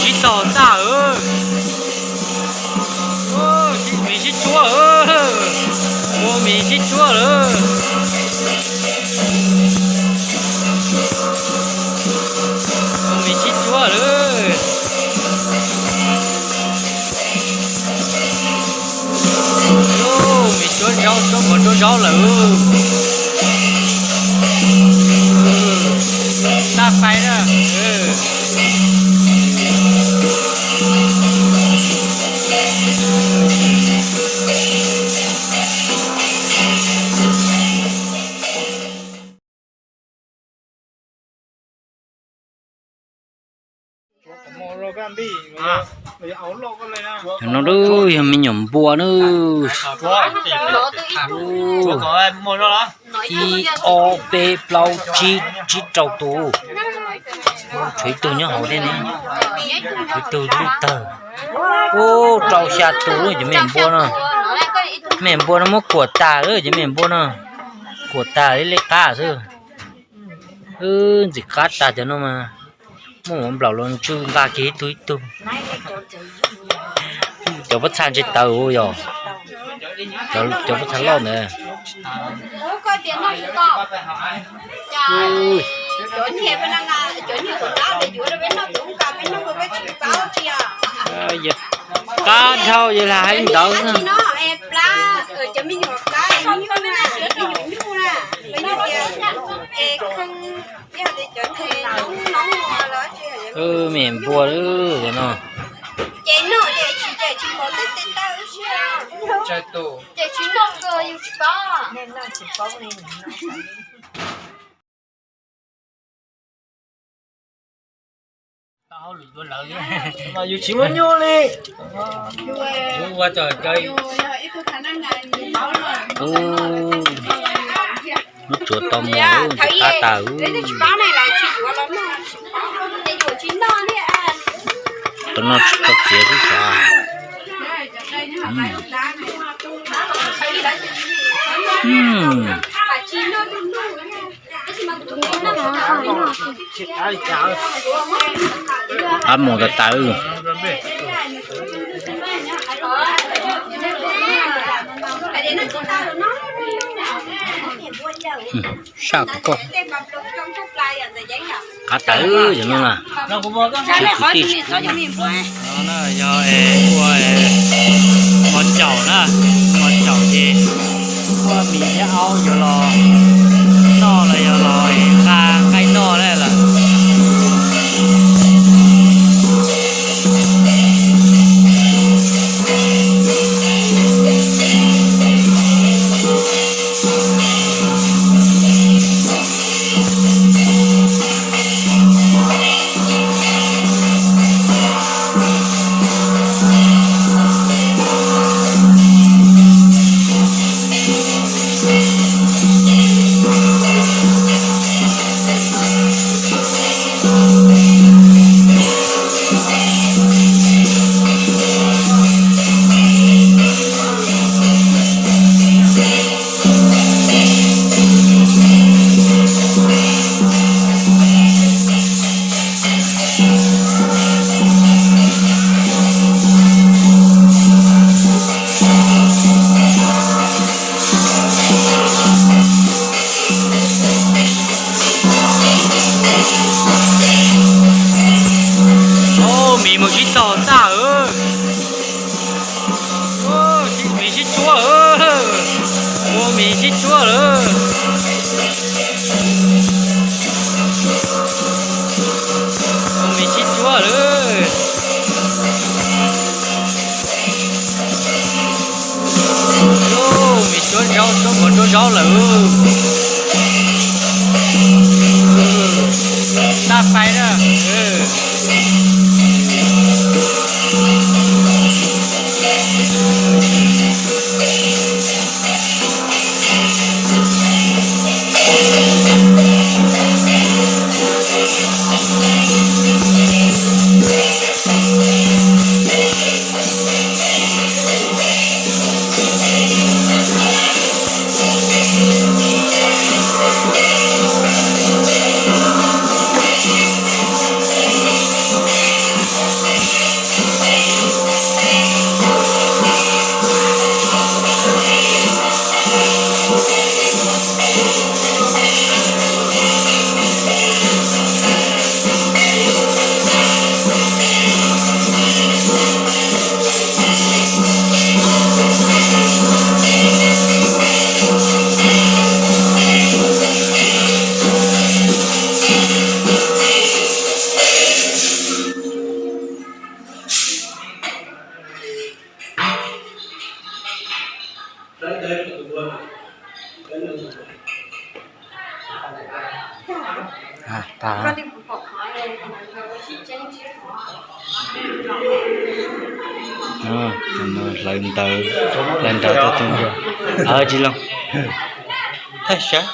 Sib tog tag, mis sib tsuab, ua mis sib tsuab lawm, ua mis sib tsuab lawm. Mis tsuab zaub, tsuab mov tsuab zaub lawm. Tag fais na. Cov no yog me nyuam npua na. Ib, ob, peb, plaub, tsib, tsib rau tus. Tshuav ib tug nyob hauv thiab ne. Tshuav ib tug lwj tawg. Ub, rau xya tus cov me nyuam npua no. Me nyuam npua no muab kuam tas lawm cov me nyuam npua no. Kuam tas li qab xwb. Wb ntxim qab tas cov no mas muaj mov nplaum los ntsw nqa kiag ib tug ib tug. Cov pob txha ntshe tawv yog, cov pob txha loj ntawd. Qab dhau yog hais ntawd. Me nyuam npua no. Yus tsis muaj nyuj li. Lub tsuav tau mos lub ntxim qab tas. Tam no tsis tau txiav xwb xav. Qab mos tas tas. Saj koj. Qab tas yog no na. Tsis kwv tij. Yog ua mos caum na, mos caum ces ua mis thiab aub yuav los noj los yog los nqa nqaij noj lawm. Au, mis mus sib tog tag. Mis sib tsuab, ua mis sib tsuab lawm. Ua mis sib tsuab lawm. Mis tsuab zaub, tsuab mov tsuab zaub lawm. Tag fais na. Hlawv ntawv, hlawv ntawv tau tus, tsis los, thaj sab.